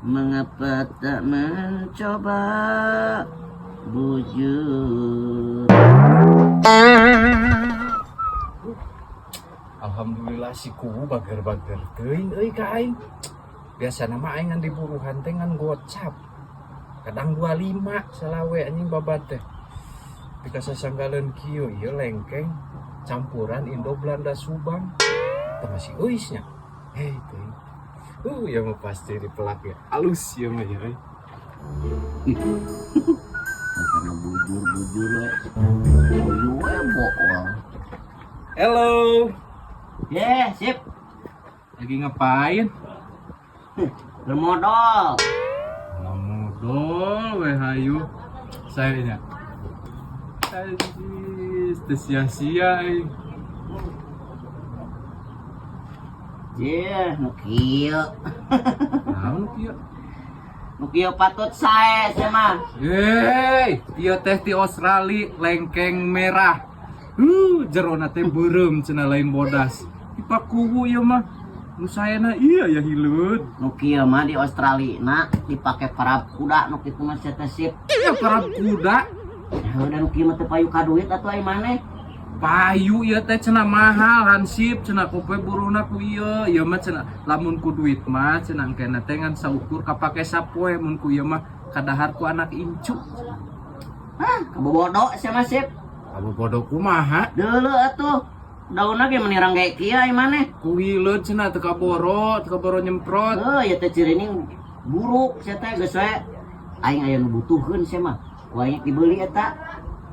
Mengapa tak mencoba bujur? Alhamdulillah si kuwu bager-bager teuing euy ka aing. Biasana mah aing ngan diburuhan teh ngan gocap. Kadang 25 salawe anjing babat teh. Pika sasanggaleun kieu ieu lengkeng campuran Indo Belanda Subang. Teh masih euis nya. Hei teuing. Ya mah pasti dipelak ya. Alus ya mah ya euy. Karena bujur-bujur we. Bujur we bohong. Hello. Ye, sip. Lagi ngapain? Bermodal. Ngamodol we hayu. Saya nya. Anjis, teu sia-sia euy. Ye, nu kieu. Naon kieu? Nu kieu patut sae sia mah. Hei, ieu teh ti Australia lengkeng merah. Jerona teh beureum cenah lain bodas. Dipakuwu ieu mah. Nu saena iya ya hileud. Nu kieu mah di Australia na dipake parab kuda nu kitu mah sia teh sip. Ya parab kuda. Ya udah nu kieu mah teu payu ka duit atuh ai maneh. Payu ieu teh cenah mahal hansip cenah kope buruhna ku ieu. Ieu mah cenah lamun ku duit mah cenah engkena teh ngan saukur kapake sapoe mun ku ieu mah kadahar ku anak incu. Hah, kabobodo sia mah sip. Kabobodo kumaha? Deuleu atuh. Daunna ge meni rangge kieu ai maneh. Ku hileud cenah teu kaboro, teu kaboro nyemprot. Heuh, ieu teh cirining buruk sia teh geus we. Aing aya nu butuhkeun sia mah. Ku aing dibeli eta.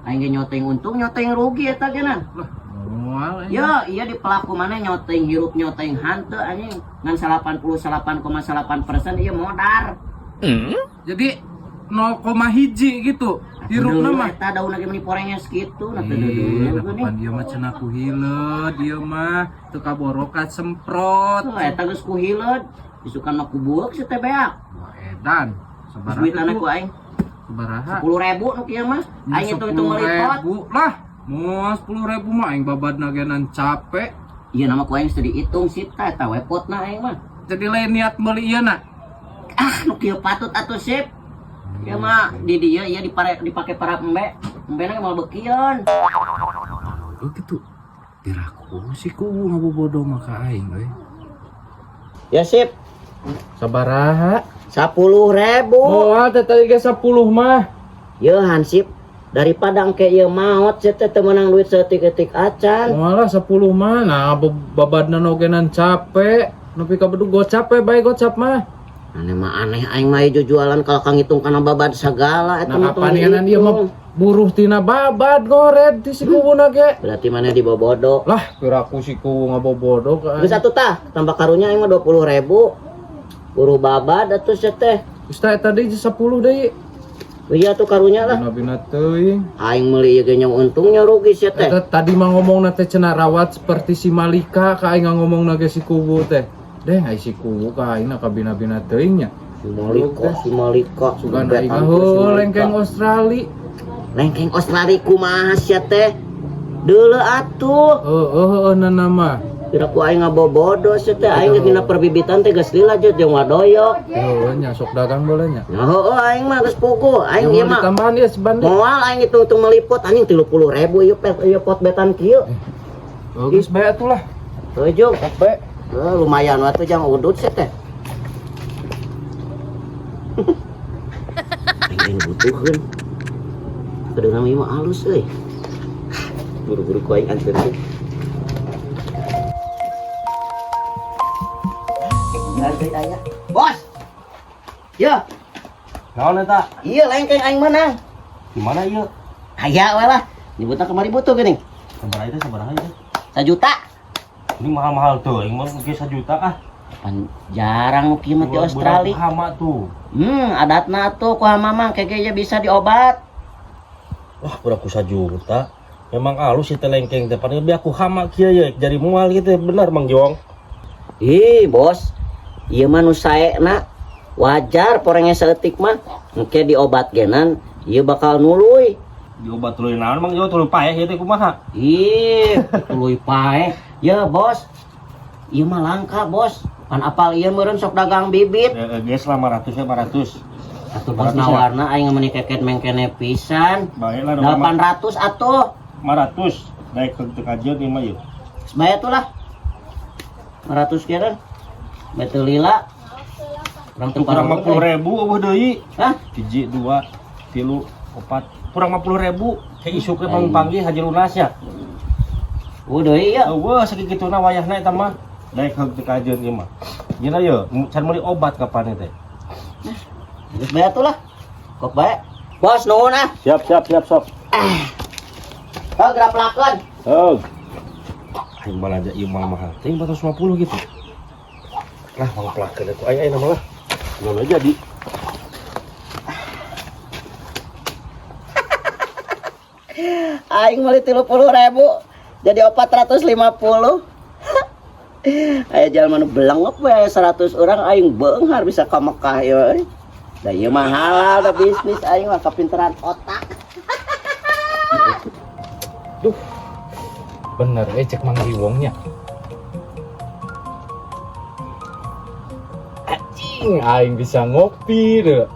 Aing ge nyoteng untung, nyoteng rugi eta ge nan. Lah, moal anjing. Ya, iya di pelaku mana nyoteng hirup nyoteng hanteu anjing. Ngan 89,8% ieu modar. Jadi 0,1 gitu hirupna Deuleu mah. eta daunna ge meni porenges kitu, nah teu Ih, deuleu nah geuning. kapan dia mah cenah ku hileud, dia mah teu kaboro ka semprot. Heuh, eta geus ku hileud. Isukan mah ku bueuk si teh beak. Wah, edan. Geus Sabaraha duitanna tuh? ku aing. Sabaraha? 10.000 nu kieu mah. Aing hitung-hitung meuli pot. 10.000 lah. Moal 10.000 mah aing babadna ge nan capek. Iya nama ku aing teu dihitung sip tah eta we potna aing mah. Jadi lain niat meuli ieu na. Ah, nu kieu patut atuh sip. Ieu mah di dieu ieu dipake para embe. Embena ge moal bekieun. Oh gitu. Piraku si kuwu ngabobodo mah ka aing euy. Ya sip, Sabaraha? 10.000. Moal teh tadi ge 10 mah. Ye hansip, daripada engke ieu maot sia teh teu meunang duit saeutik-eutik acan. Moal lah 10 mah. Nah babadna oge nan capek. Nepi ka bedug gocap we bae gocap mah. Aneh mah aneh aing mah ieu jualan kalau kang ngitung kana babad sagala eta Nah mah tong kapan ieu ieu mah dihitung. buruh tina babad ngored ti si kuwuna ge. Berarti mana dibobodo. Lah piraku si kuwu ngabobodo ka Geus aing. atuh tah, tambah karunya aing mah 20.000. Buruh babad atuh sia teh. Geus teh tadi 10 deui. Iya tuh karunya lah. Bina-bina teuing. Aing meuli ieu ge nya untungnya rugi sia teh. Eta tadi mah ngomongna teh cenah rawat seperti si Malika ka aing ngomongna ge si kuwu teh. Deh ai si kuwu ka aing na kabina-bina teuing nya. Si Malika, si Malika, Sugan aing mah heuh lengkeng Australia. Lengkeng Australia kumaha sia teh? Deuleu atuh. Heuh heuh heuh nana mah. Kira ku aing ngabobodo sia teh, aing geus dina perbibitan teh geus lila jeung wadoyok. Heuh nya sok dagang boleh nya. Nah, heueuh aing mah geus puguh, aing ieu Yang mah. ditambahan ya sebanding. Moal aing hitung-hitung meliput anjing 30.000 ieu pet ieu pot betan kieu. Oh, geus bae atuh lah. Heuh jung. Sok bae. Heuh, lumayan atuh jang udut sia teh. Aing aing butuhkeun. Kedeuna mah ieu mah alus euy. Buru-buru ku aing anterkeun. Aya. Bos. Yo, Naon eta? iya lengkeng aing menang. Di mana ieu? Aya we lah. Nyebutna kemari butuh geuning. Sabaraha itu sabaraha itu? 1 juta. Ini mahal-mahal tuh, aing mah ge 1 juta ah. Pan jarang nu kieu mah di Australia. Hama tuh. Adatna tuh ku hama mah kege nya bisa diobat. Wah, berapa 1 juta? Memang alus sih teh lengkeng teh, paling lebih aku hama kieu ye, jadi mual gitu benar Mang Jong. Ih, bos. Ieu mah nu saena wajar porengnya saeutik mah. Engke diobat genan ieu bakal nuluy. Diobat tuluy naon Mang Jong, tuluy paeh ieu teh kumaha? Ih, tuluy paeh. Ya, bos. Ieu mah langka, bos. Pan apal ieu meureun sok dagang bibit. Geus lah 500 ya 500. Atuh bos 500 ya? nawarna aing meuni keket mengkene pisan. Bae lah 800 atuh. 500. Daek ke teu kajeun ieu mah ieu. Sebaya tuh lah. 500 kira. Betul lila. Kurang teu Kurang 50.000 eueuh deui. Hah? 1 2 3 4 kurang 50.000 ke isuk ge panggih haji lunas ya. Udah iya. Eueuh sagituna wayahna eta mah. Daek heug teu kajeun ieu mah. Gila ye, can meuli obat kapan teh. Geus bae atuh lah. Kok bae. Bos nuhun ah. Siap siap siap sok. Oh, geraplakeun. Heug. Aing balanja ieu mah mahal. Teuing 450 gitu. Lah mangplakeun aku aing aing mah lah. Ngono jadi. Aing meuli 30.000 jadi 450. Aya jalma nu belengep we 100 orang aing beunghar bisa ka Mekah ieu euy. Da ieu mah halal da bisnis aing mah kapinteran otak. Duh. Bener cek Mang Giwongnya. Anjing, aing bisa ngopi deh.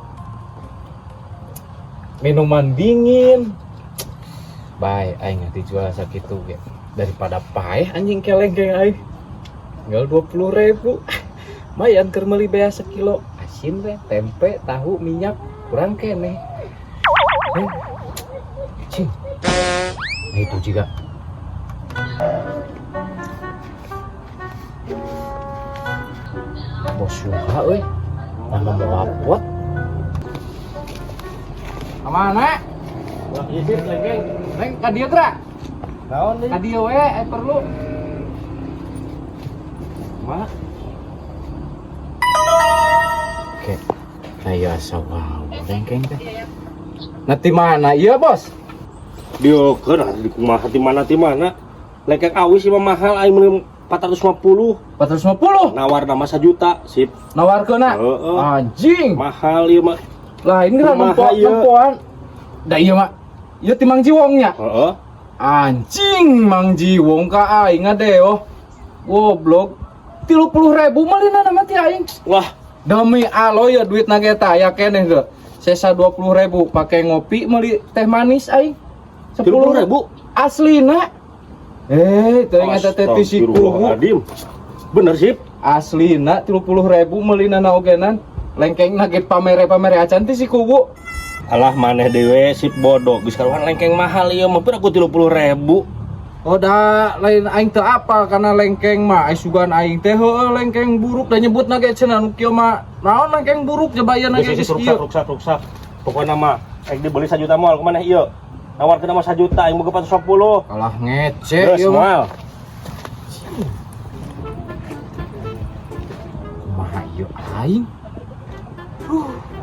Minuman dingin. Bae aing dijual sakitu ge. Daripada paeh anjing kelengkeng aing. Tinggal 20.000. Mayan keur meuli bea sekilo asin we, tempe, tahu, minyak kurang keneh. Cing. Nah itu juga. Bos Suha euy. Nama mau apot. Kamana? Wah, ieu sih lengkeng. Neng ka dieu geura. Naon deui? Ka dieu we perlu. Kumaha? Oke. Nah iya asa wow, lengkeng teh. Nah di mana iya bos? Diokeun ah di kumaha di mana di mana. Lengkeng awis ieu mah mahal aing meuli 450. 450. Nawar nama 1 juta, sip. Nawarkeun Heeh. Anjing. Mahal ieu mah. Lain geura Kumaha nempo ieu? nempoan. Da ieu mah. Ieu ti Mang Jiwongnya. Heeh. Anjing Mang Jiwong ka aing ngadeo. Goblok. 30.000 meulina mah ti aing. Wah, Demi Allah ya duit ge tah aya keneh ge. Sesa 20.000 pake ngopi meuli teh manis aing. 30.000. Aslina. Teuing eta teh ti si kubu. Astagfirullahaladzim. Bener sip. Aslina 30.000 meulina na ogenan. Lengkeng ge pamere-pamere acan ti si kubu. Alah maneh dewe sip bodoh. Geus karuhan lengkeng mahal ieu mah pira ku 30.000. Oh da lain aing teu apal karena lengkeng mah ai sugan aing teh heueuh lengkeng buruk da nyebutna ge cenah nu kieu mah naon lengkeng buruk coba ieu na ge Geus geus geus kieu. ruksak ruksak ruksak. Pokona mah rek dibeli 1 juta moal kumaneh ieu. Nawarkeun mah 1 juta aing boga 450. Kalah ngece Geus ieu mah. moal. Kumaha ieu aing?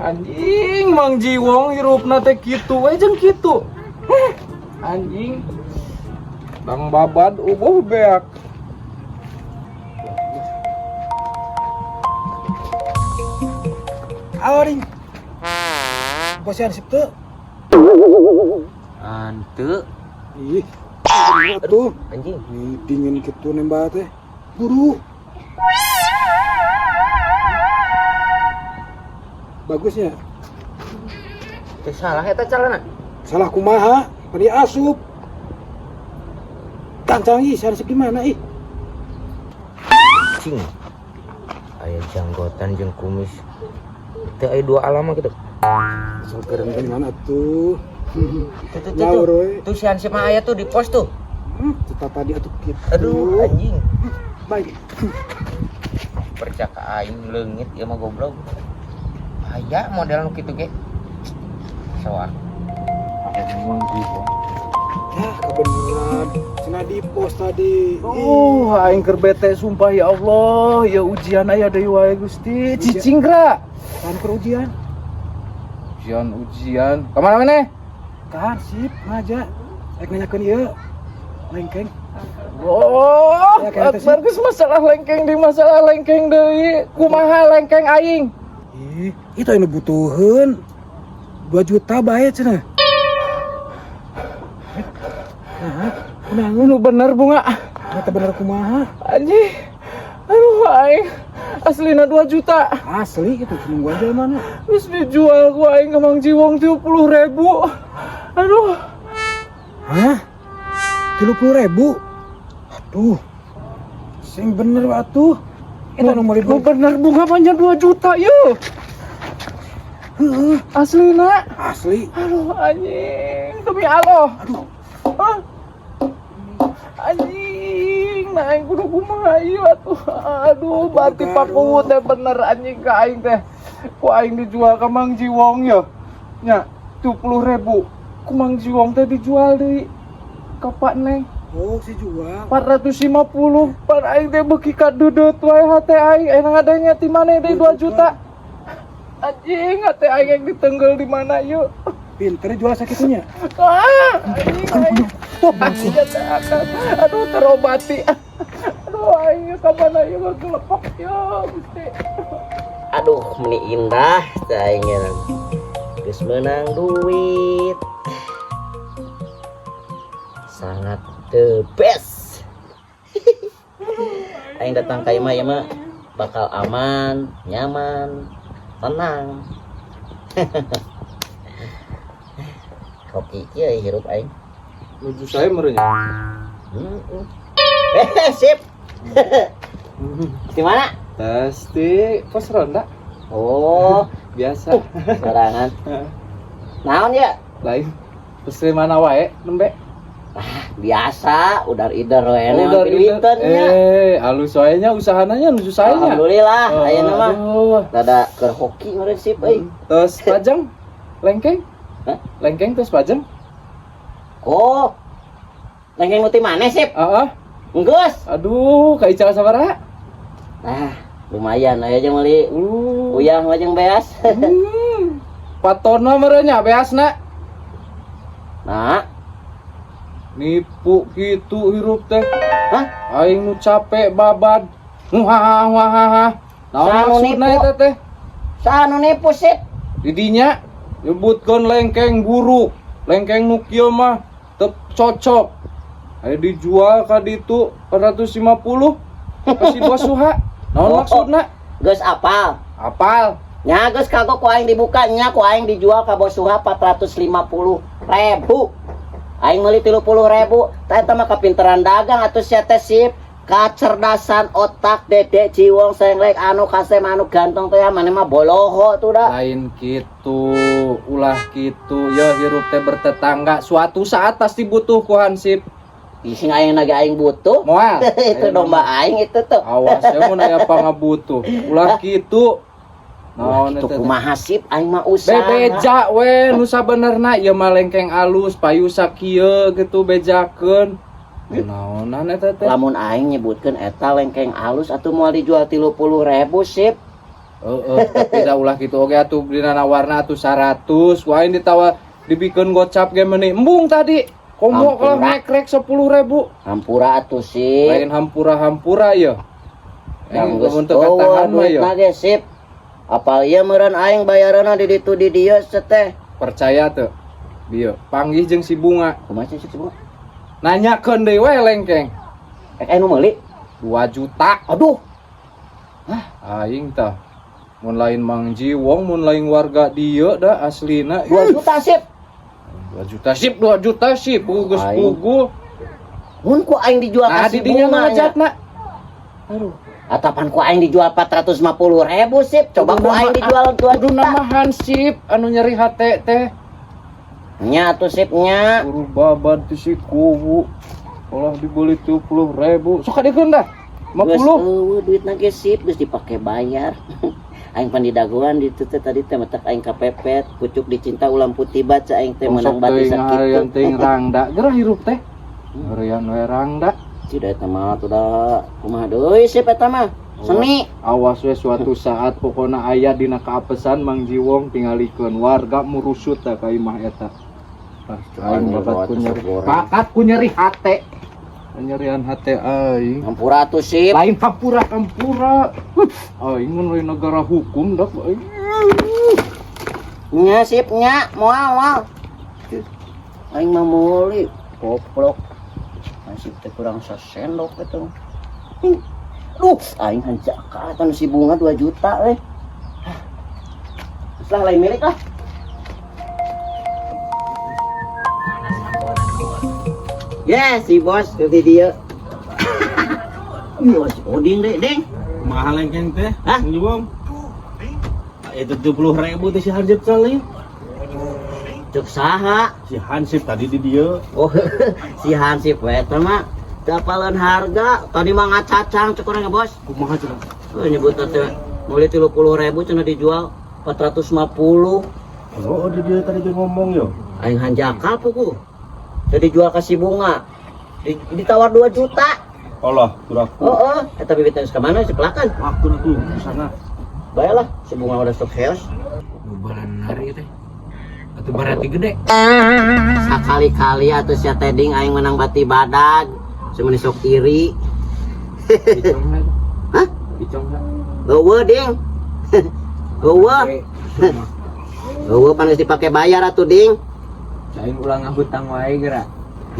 Anjing Mang Jiwong hirupna teh kitu we jeung kitu. Anjing. Bang babad ubuh beak. Awaring. Bosian sip teu. Ante Ih. Aduh, anjing. ini dingin gitu nembak teh. Buru. Bagusnya. Teu salah eta calana. Salah kumaha? Bari asup. Kancang ih, sian sip di mana ih? Cing. Aya janggotan jeung kumis. Teu aya dua alam mah gitu. Asal keren di mana tuh? Tuh tuh tuh. Nyaur Tuh, we. tuh si Hansip mah aya tuh di pos tuh. Tetap tadi atuh kitu. Aduh anjing. Baik. Percaka aing leungit ieu mah goblok. Aya model nu kitu ge. Soa. Mang Jiwong. Ya, kebenaran. Cenah di pos tadi. Oh, aing keur bete sumpah ya Allah, ya ujian aya deui wae Gusti. Cicing geura. Kan keur ujian. Ujian ujian. Ka mana maneh? Kan sip ngaja. Rek nanyakeun ieu. Lengkeng. Oh, Ya, kayak Akbar geus masalah lengkeng di masalah lengkeng deui. Kumaha lengkeng aing? Ih, itu anu butuheun. 2 juta bae cenah. Nah, kunaon? Nu bener bunga. Mata bener kumaha? Anjing. Aduh aing. Aslina 2 juta. Asli gitu, nungguan jelema mana. Terus dijual ku aing ke Mang Jiwong 30 ribu. Aduh. Hah? 30 ribu? Aduh. Sing bener atuh. Eta nu meuli. Nu bener bunga banyak 2 juta yuk. Heeh, Aslina. Asli. Aduh, anjing, demi Allah. Aduh. Hah? Anjing, nah aing kudu kumaha ieu atuh. Aduh, berarti Pak Kuwu teh bener anjing ka aing teh. Ku aing dijual ka Mang Jiwong ya. Nya, 70 ribu. Ku Mang Jiwong teh dijual deui ka Pak Neng. Oh, si jual. 450. Pan aing teh beuki kadeudeuh wae hate aing. Enak adanya ti mana deui 2 juta. Anjing, hate aing yang ditenggel di mana yuk? Pinter jual sakitunya. Ah, anjing, aing. Anjing, aduh, terobati. Aduh, aing ka mana ieu gelepok ya, Gusti. Aduh, meni indah teh aing nya. Geus meunang duit. Sangat the best. Aing datang ka imah ieu mah bakal aman, nyaman, tenang. Kopi kieu hirup aing. Nuju saya merenya. Eh, sip. Di mana? Pasti pos ronda. Oh, biasa. Sorangan. Naon ya? Lain. Terus di mana wae nembe? Biasa, udar ider we Udah duitan nya. Eh, alus wae nya usahana nya nuju saya nya. Alhamdulillah, ayeuna mah Aduh. Rada keur hoki meureun, sip euy. Terus pajang lengkeng? Hah? Lengkeng terus pajang? Oh. Lengkeng nu ti maneh, sip? Heeh. Enggeus. Aduh, ka ical sabaraha? Nah, lumayan aya aja meuli. Uyah mah jeung beas. Patona meureun nya beasna. Nah, Nipu gitu hirup teh. Hah? Aing nu capek babad. Muhaha muhaha. Naon Saha nu maksudna nipu? Eta teh? Saha nu nipu, sip? Didinya nyebutkeun lengkeng buruk. Lengkeng nu kieu mah teu cocok. Aya dijual ka ditu 450 ka si Bos Suha. Naon Oh. maksudna? Geus apal? Apal. Nya geus kagok ku aing dibuka nya, ku aing dijual ka Bos Suha 450 ribu. Aing meuli 30 ribu. Tah, eta mah kapinteran dagang atuh sia teh, sip. Kecerdasan otak Dede Ciwong Senglek anu kasem anu ganteng teh ya, maneh mah boloho tuh dah. Lain gitu, ulah gitu. Ya hirup teh bertetangga. Suatu saat pasti butuh ku Hansip. Sing aing lagi aing butuh. Moal. Itu domba aing itu tuh. Awas ya mun aya pangabutuh. Ulah gitu. Naon Itu eta teh? kumaha, sip, aing mah usaha. Bebeja we nu sabenerna ieu mah lengkeng alus payu sakieu gitu bejakeun. Naonan eta teh? Lamun aing nyebutkeun eta lengkeng alus atuh moal dijual 30 ribu, sip. Heeh, tapi da ulah kitu oge atuh dina nawarna atuh 100. Ku aing ditawar dibikeun gocap ge meuni embung tadi. Komo kalau Hampura. ngekrek 10 ribu. Hampura atuh, sip. Lain hampura-hampura ya. Yang Aing geus lamun teu katahan mah ya. duitna ge, sip. Apal ieu meureun aing bayaranna di ditu di dieu teh. Percaya tuh. Bieu panggih jeung si Bunga. Kumaha sih si Bunga? Nanyakeun deui we lengkeng. Eh, nu meuli? 2 juta. Aduh, Aing tah. Mun lain Mang Jiwong, mun lain warga dieu dah aslina. 2 juta, sip. 2 juta sip, 2 juta sip, geus Aing. puguh. Mun ku aing dijual Nah, ka si di dinya Bunga nya. ngajatna. Aduh. Atapan ku aing dijual 450 ribu, sip. Coba ku aing dijual 2 Kudu juta. nama Hansip anu nyeri hate teh. Nya atuh, sip, nya. Guru babad ti si kuwu. Ulah dibeli 70 ribu. Sok kadiekeun dah. Geus 50. eueuh duitna ge, sip, geus dipake bayar. Aing pan didagoan di ditu teh tadi teh, matak aing kapepet, pucuk dicinta ulam putih baca aing teh menang Sok batu teuing sakitu. harian teuing rangda. Gerah hirup teh. Harian we rangda. Tidak, eta mah tuh da kumaha deui, sip, eta mah. Seni. Awas we suatu saat pokona aya dina kaapesan Mang Jiwong, tingalikeun warga murusut da ka imah eta. Ah, aing babat ku nyeri. Bakat ku nyeri hate. Nyerian hate aing. Hampura tuh, sip. Lain hampura hampura. Aing mun lain negara hukum dak aing. Nya, sip, nya, moal moal. Aing mah meuli goblok. Nasib teh kurang sasendok gitu. Duh, aing hanjakal si Bunga 2 juta we. Terus lah lain milik lah. Ya, si bos ke dia. Bos, oding deh, ding. Mahal lengkeng teh. Hah? Nyuwung. Itu 70.000 teh si Hansip kali. Cuk saha? Si Hansip tadi di dia. Oh, si Hansip we eta mah teu apaleun harga. Tadi mah ngacacang cek urang bos. Kumaha cenah? Oh, nyebut teh meuli 30.000 cenah dijual 450. Oh, di dia tadi dia ngomong yo. Aing hanjakal puku. Jadi jual ke si Bunga. Ditawar 2 juta. Allah, turaku. Oh, oh. Eta bibit geus ka mana si pelakan? Waktu itu ke sana. Baiklah, si Bunga udah stok chaos. Bubalan hari teh. Atuh berarti gede. Sakali-kali atuh sia teh ding aing menang bati badag. Semeuni sok iri. Bicong lah. Hah? Bicong lah. Eueuh ding. Eueuh. Eueuh pan geus dipake bayar atuh ding. Aing ulah ngahutang wae geura.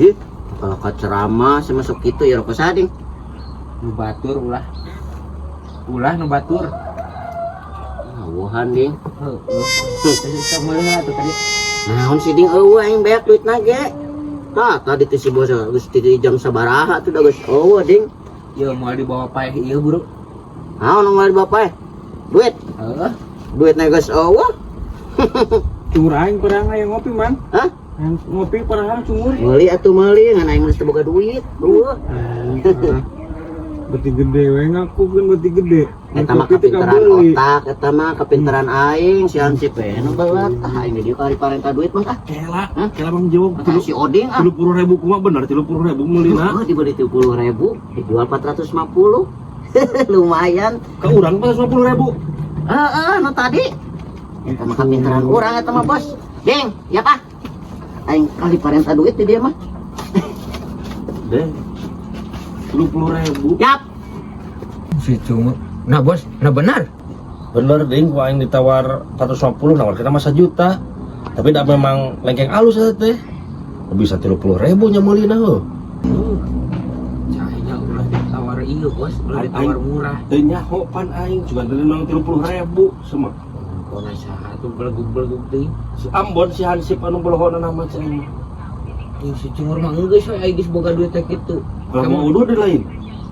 Ih, kalau ka ceramah saya masuk kitu ya rokok sading. Nu batur ulah. Ulah nu batur. Awuhan ding. Heeh. Teh meuleuh atuh tadi. Naon sih ding eueuh aing beak duit nage. Tah tadi teh si bos geus ti jam sabaraha tuh da geus eueuh ding. Ieu moal dibawa paeh ieu bro. Naon moal dibawa paeh? Duit. Heeh. Duit na geus eueuh. Cungur aing padahal aya ngopi man. Hah? Hayang ngopi padahal cungur. Meuli atuh meuli ngan aing geus teu boga duit. Eueuh. Beti gede we ngaku kan beti gede. Eta mah Ngopi teh kapinteran kabeli. otak, eta mah kapinteran aing si Hansip we nu belet. Ah aing di dieu kali parenta duit mah ah. Kela, Hah? kela Bang Jewong. Atuh si Oding ah. 30.000 kumaha bener 30.000 meulina. Oh, dibeli 30.000, dijual 450. Lumayan. Ke urang 450.000. Heeh, nu tadi. Eta mah kapinteran urang eta mah, Bos. Ding, ya Pak. Aing kali parenta duit di dia mah. Deh. 30.000. Yap. Si cungur. Nah bos, nah benar. Bener ding, ku aing ditawar 450 nawar kita masa juta. Tapi dah memang lengkeng alus eta teh. Bisa 30.000 nya meulina heuh. Cahaya ulah ditawar ieu bos, ulah ditawar murah. Teu nyaho pan aing juga teu nang 30.000 semua. Kona saha tuh belegug-belegug teuing. Si Ambon si Hansip anu belohona nama cenah. Ih, si cungur mah geus we aing geus boga duit teh kitu. Kalau mau udud di lain.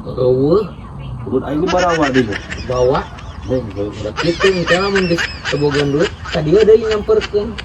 Eueuh, Udud aing di barawa di. bawa. Deh, Udah kitu engke lamun geus teu boga duit, tadi deui nyamperkeun.